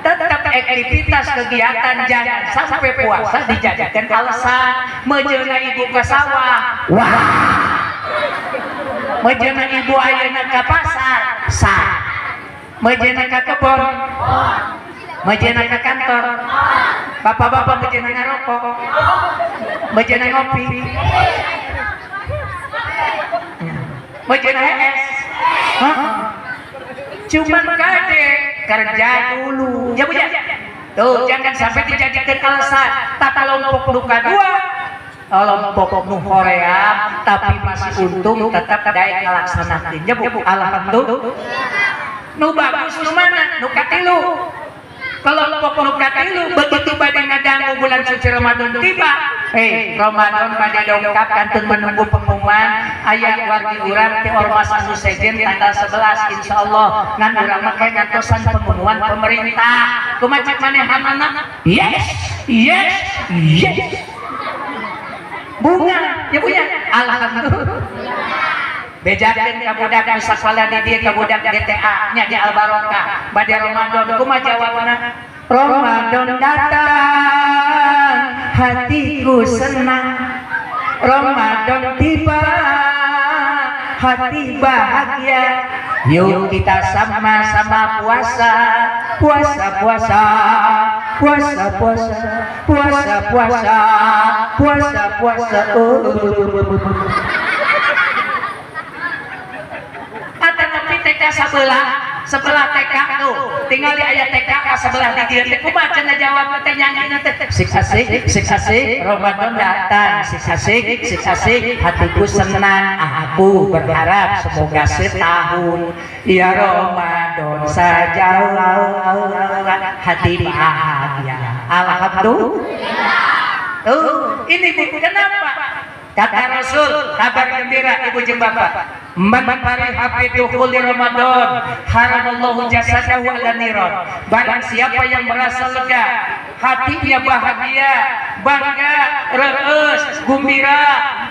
A: Tetap aktivitas kegiatan jangan sampai puasa dijadikan alasan. Mejeuna ibu ke sawah, wah. Mejeuna ibu ayeuna ka pasar, Sa. Mejena ka kebon, mejena ka kantor, bapak-bapak mejena ngarokok, mejena ngopi, mejena HS. Cuman kade kerja dulu, ya Bu ya. Tuh, jangan sampai dijadikan alasan. Tata lompok luka dua, lompok nu hoream, tapi masih untung tetap daek ngalaksanakeun. Ya Bu, alhamdulillah. Nu bagus nu mana? Nu katilu. Kelompok nu katilu begitu bade ngadangu bulan suci Ramadan tiba. Hei, Ramadan bade dongkap kantun menunggu pengumuman aya wargi urang ti ormas anu sejen tanggal 11 insyaallah ngan urang mah kayak ngantosan pengumuman pemerintah. Kumaha cek manehanana? Yes, yes, yes. Bunga, ya Bu ya. Alhamdulillah. Bejakeun ka budak nu sakola di dieu ka budak GTA nya di Al Barokah bade Ramadan kumaha jawabna? Ramadan datang hatiku senang, Ramadan tiba hati bahagia, yuk kita sama-sama puasa, puasa puasa puasa puasa puasa puasa puasa puasa. Tapi TK sebelah TK tuh tinggal di ayat TK ka sebelah di dieu teh kumaha cenah jawab teh nyangina teh sik asik sik asik Ramadan datang sik asik sik asik hatiku senang, aku berharap semoga setahun ya Ramadan saja hati bahagia. Alhamdulillah. Tuh ini Bu, kenapa kata Rasul, kabar gembira ibu jeung bapak, man fariha fi dukhuli Ramadan haramallahu jasadahu ala niran. Barang siapa yang merasa lega, hatinya bahagia, bangga, reus, gembira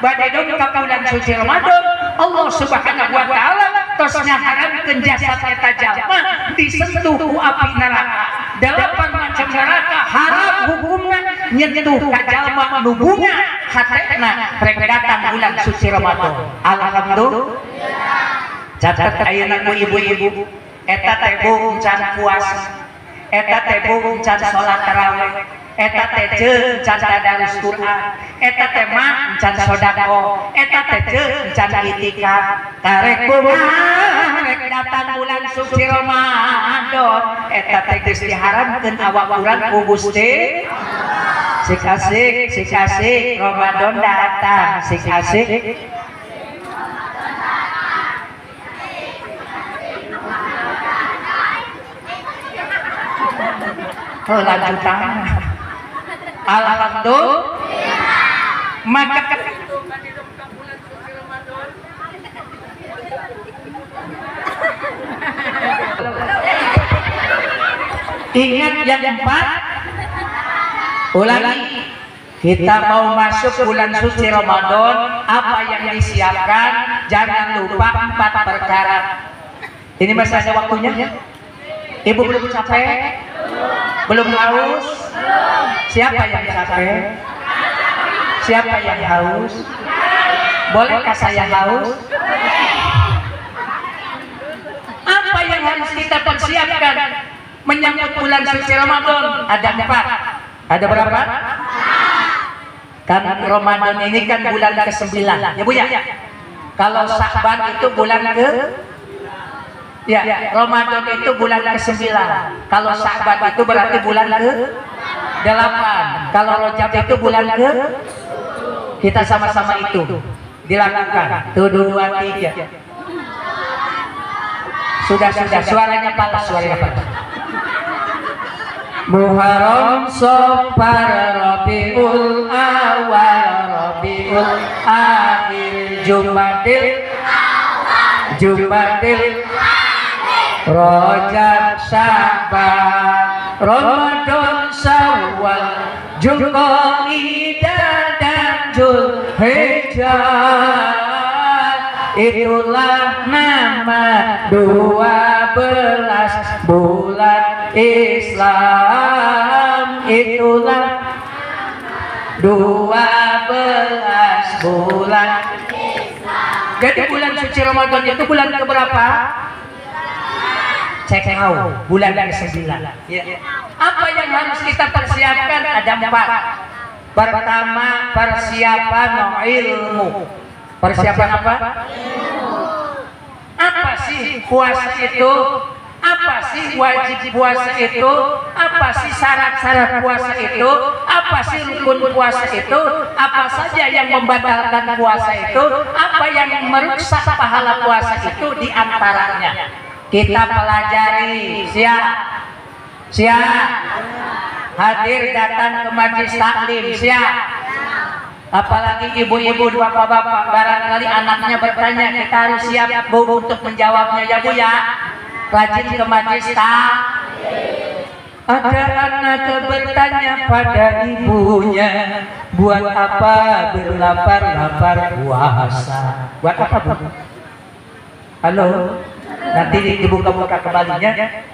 A: bade dongkap bulan suci Ramadan, Allah Subhanahu wa taala tos ngaharamkeun jasad eta jalma disentuh ku api neraka. 8 macam neraka haram hukumna nyentuh ka jalma nu bunga hatena rek datang bulan suci Ramadan. Alhamdulillah. Catat ayeuna ku ibu-ibu, eta teh bung can puasa, eta teh bung can salat tarawih, eta teh jeung can tadarus Quran, eta teh mah can sedekah, eta teh jeung can itikaf. Karek bunga rek datang bulan suci Ramadan, eta teh geus diharamkeun awak urang ku Gusti. Sik asik, sik asik, Ramadan datang, sik asik. Oh, lanjutan. Alhamdulillah. Maka ingat yang empat. Ulangi, kita mau masuk bulan suci Ramadan, apa yang disiapkan? Jangan lupa 4 perkara. Ini masih ada waktunya? Ibu belum capek? Belum haus? Siapa yang capek? Siapa yang haus? Bolehkah saya haus? Apa yang harus kita persiapkan menyambut bulan suci Ramadan? Ada 4. Ada berapa? Kan Ramadan ini kan bulan ke-9, ya Bu ya. Kalau Sya'ban itu bulan ke, ya, Ramadan itu bulan ke-9. Kalau Sya'ban itu berarti bulan ke-8. Kalau Rajab itu bulan ke, kita sama-sama itu dilakukan. Tuh 2, 3. Sudah, suaranya palas, suaranya palas. Muharram, Safar, Rabiul Awal, Rabiul Akhir, Jumadil, Jumadil, Rajab, Sya'ban, Ramadan, Syawal, Dzulqa'dah dan Dzulhijjah. Itulah nama 12 bulan Islam. Itulah 12 bulan Islam. Jadi bulan suci Ramadan itu bulan keberapa? Cekau bulan ke-9. Ya. Apa yang harus kita persiapkan? Ada 4. Pertama, persiapan ilmu. Persiapan apa? Apa sih puasa itu? Apa sih wajib puasa itu? Apa sih syarat-syarat puasa itu? Apa sih rukun puasa itu? Apa saja yang membatalkan puasa itu? Apa yang merusak pahala puasa itu? Di antaranya kita pelajari. Siap? Siap? Hadir datang ke majelis taklim, siap? Apalagi ibu-ibu, bapak-bapak, barangkali anaknya bertanya, kita harus siap Bu untuk menjawabnya ya Bu ya. Rajin ke majelis taklim. Ada anak bertanya pada ibunya, buat apa berlapar-lapar puasa? Buat apa Bu? Halo? Nanti dibuka-buka kembalinya.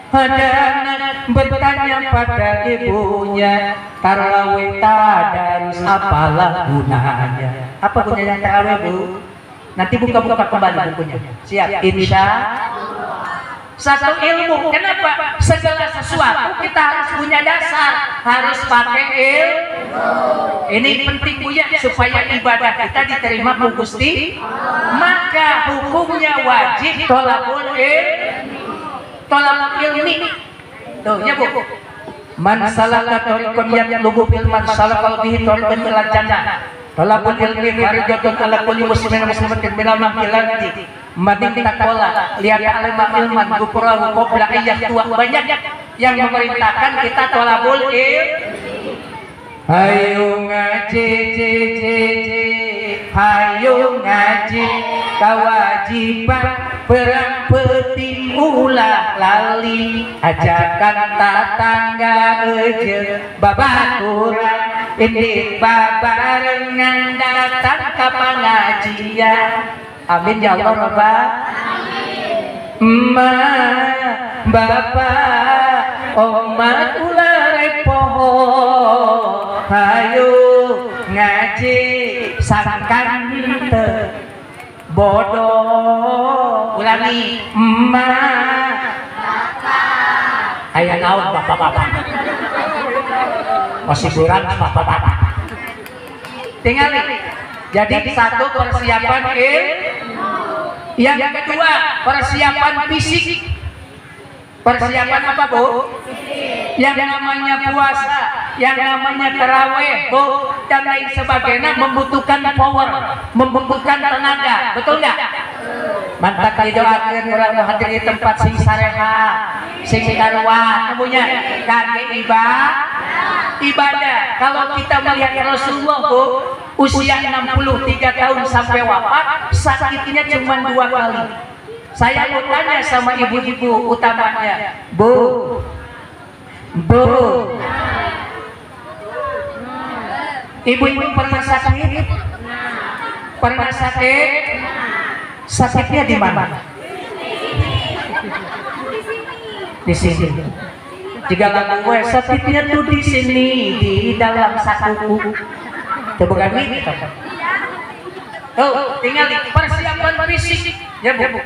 A: Ada anak bertanya pada ibunya, tarawih tadarus apalah gunanya? Apa gunanya tarawih Bu? Nanti buka-buka kembali bukunya. Siap, insya satu ilmu. Kenapa? Segala sesuatu kita harus punya dasar, harus pakai ilmu. Ini penting Bu ya, supaya ibadah kita diterima Bu Gusti. Maka hukumnya wajib tolabul ilmi. Tolabul ilmi. Tuh ya Bu. Man salaka tariqan yatlubu fil man salaka bihi tariqan ilal jannah. Tolabul ilmi fardhatun ala kulli muslimin wa muslimatin minal mahilati. Madin takola lihat alima ilman gufrahu qabla ayyah tua. Banyak yang memerintahkan kita tolabul ilmi. Hayu ngaji hayu ngaji kewajiban perang peuting ulah lali ajakan tatangga eujeun babaturan indit babarengan datang ka pangajian. Amin ya Allah Rabbal alamin. Emak, bapak, omat ulah rek poho, hayu ngaji sangkan teu bodoh. Ulangi, emak, bapak, aya naon bapak-bapak? Masih kurang bapak-bapak. Tinggal. Jadi satu persiapan ilmu. Yang kedua persiapan fisik. Persiapan apa Bu? Yang namanya puasa, yang namanya tarawih Bu, dan lain sebagainya membutuhkan power, membutuhkan tenaga, betul nggak? Mantap didoakan orang hadir di tempat sing sareha, sing karwa, punya kaki ibadah. Kalau kita melihat Rasulullah Bu, usia 63 tahun sampai wafat, sakitnya cuma 2 kali. Saya mau tanya sama ibu-ibu utamanya, Bu, Bu, ibu-ibu pernah sakit? Pernah sakit? Sakitnya di mana? Di sini. Jika lagu gue sakitnya tuh di sini, di dalam sakuku. Itu bukan gitu. Tuh, tinggal di persiapan fisik, ya Bu.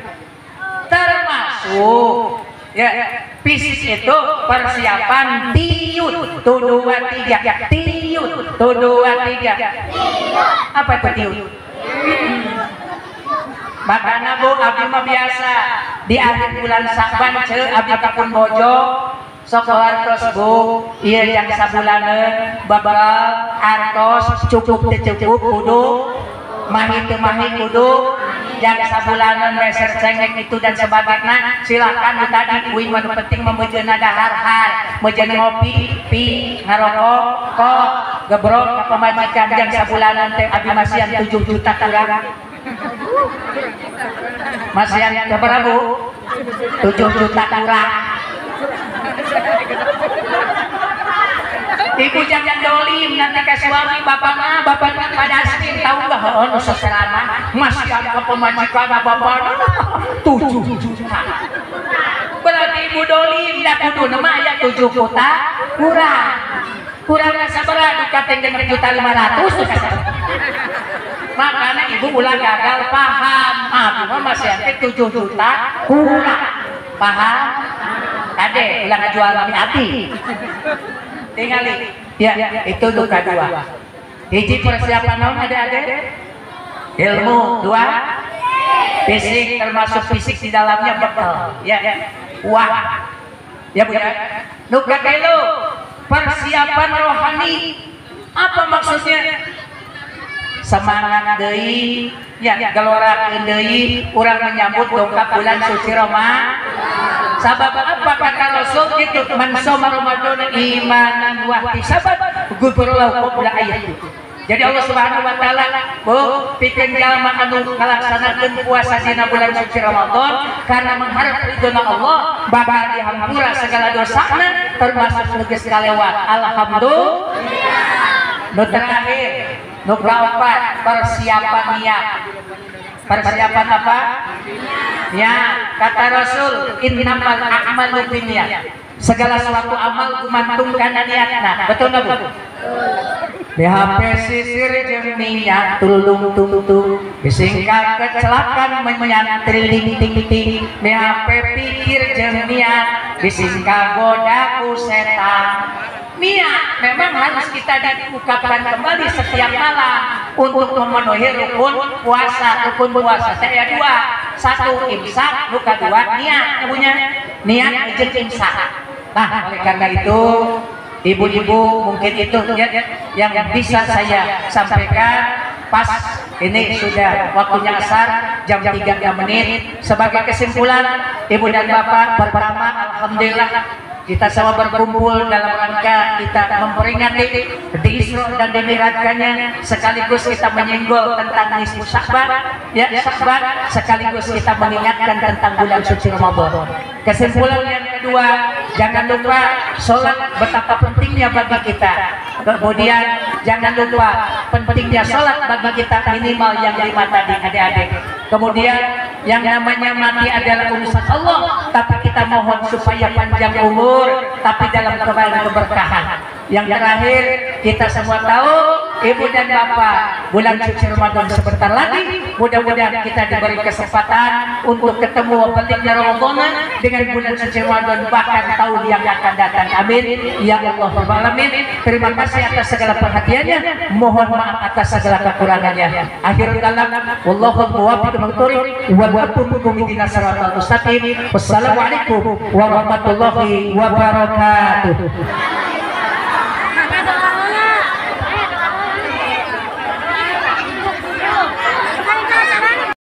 A: Termasuk ya fisik itu persiapan tiut tuh 2 3, tiut tuh 2 3. Apa itu tiut? Makanya Bu, abdi mah biasa di akhir bulan Sa'ban ceu abdi ka pun bojo sok artos Bu, ieu yang sabulaneun bakal artos cukup teu cukup kudu mahi teu mahi kudu yang sabulaneun meser cengek itu dan sebagainya. Silakan tadi kuing mah penting meujeuna dahar-har, meujeuna ngopi, pi, ngarokok, kok gebrok ka pamajikan yang sabulaneun teh abdi masihan 7 juta kurang. Masihan berapa Bu? 7 juta kurang. Ibu jangan dolim nanti ke suami bapak mah pada asli tahu nggak? Oh, nu seserana masih ada pemajikan bapak 7 juta. Berarti ibu dolim dah kudu nama aya 7 juta kurang. Kurang sabaraha duka teh 6.500.000. Makanya ibu ulah gagal paham. Ah, mah masih ada 7 juta kurang. Paham? Kade ulah ngajual mie ati. Tingali. Ya, itu nu kadua. Hiji persiapan naon ade-ade? Ilmu, dua fisik, termasuk fisik di dalamnya bekal. Ya, wah. Ya Bu ya. Nu katilu, persiapan rohani. Apa maksudnya? Semangat deui, ya gelorakeun deui urang menyambut dongkap bulan suci Ramadan. Sabab apa kata Rasul gitu? Man shoma Ramadan imanan wa ihtisaban ghufira lahu qabla ayat. Jadi Allah Subhanahu wa taala, Bu, pikeun jalma anu ngalaksanakeun puasa dina bulan suci Ramadan karena mengharap ridhona Allah, bakal dihampura segala dosana termasuk nu geus kalewat. Alhamdulillah. Nu terakhir, nu kaopat, persiapan niat. Persiapan apa? Ya, kata Rasul, innamal a'malu binniyat. Segala suatu amal gumantung kana niatna. Betul nggak, Bu? BHP sisir jeung minyak tulung tung disingkat kecelakaan menyan triling ting ting. BHP pikir jeung niat disingkat goda ku setan. Niat memang harus kita diungkapkan kembali setiap malam untuk memenuhi rukun puasa. Rukun puasa saya dua, satu imsak, luka dua niat, punya niat jeung imsak. Nah, oleh karena itu ibu-ibu mungkin itu ya, yang bisa saya sampaikan. Pas ini sudah waktunya asar jam 3 menit. Sebagai kesimpulan ibu dan bapak, pertama alhamdulillah kita sama berkumpul dalam rangka kita memperingati di Isra dan dimi'rajkannya, sekaligus kita menyenggol tentang nisfu Sya'ban, ya Sya'ban, sekaligus kita mengingatkan tentang bulan suci Ramadan. Kesimpulan yang kedua, jangan lupa sholat betapa pentingnya bagi kita. Kemudian jangan lupa pentingnya sholat bagi kita minimal yang 5 tadi adik-adik. Kemudian yang namanya mati adalah urusan Allah, tapi kita mohon supaya panjang umur, tapi dalam keberkahan. Yang terakhir, kita semua tahu, ibu dan bapak, bulan suci Ramadan sebentar lagi. Mudah-mudahan kita diberi kesempatan untuk ketemu pentingnya Ramadan dengan bulan suci Ramadan bahkan tahun yang akan datang. Amin. Ya Allah Rabbal Alamin. Terima kasih atas segala perhatiannya. Mohon maaf atas segala kekurangannya. Akhirul kalam, wallahu muwaffiq ila. Wassalamualaikum warahmatullahi wabarakatuh.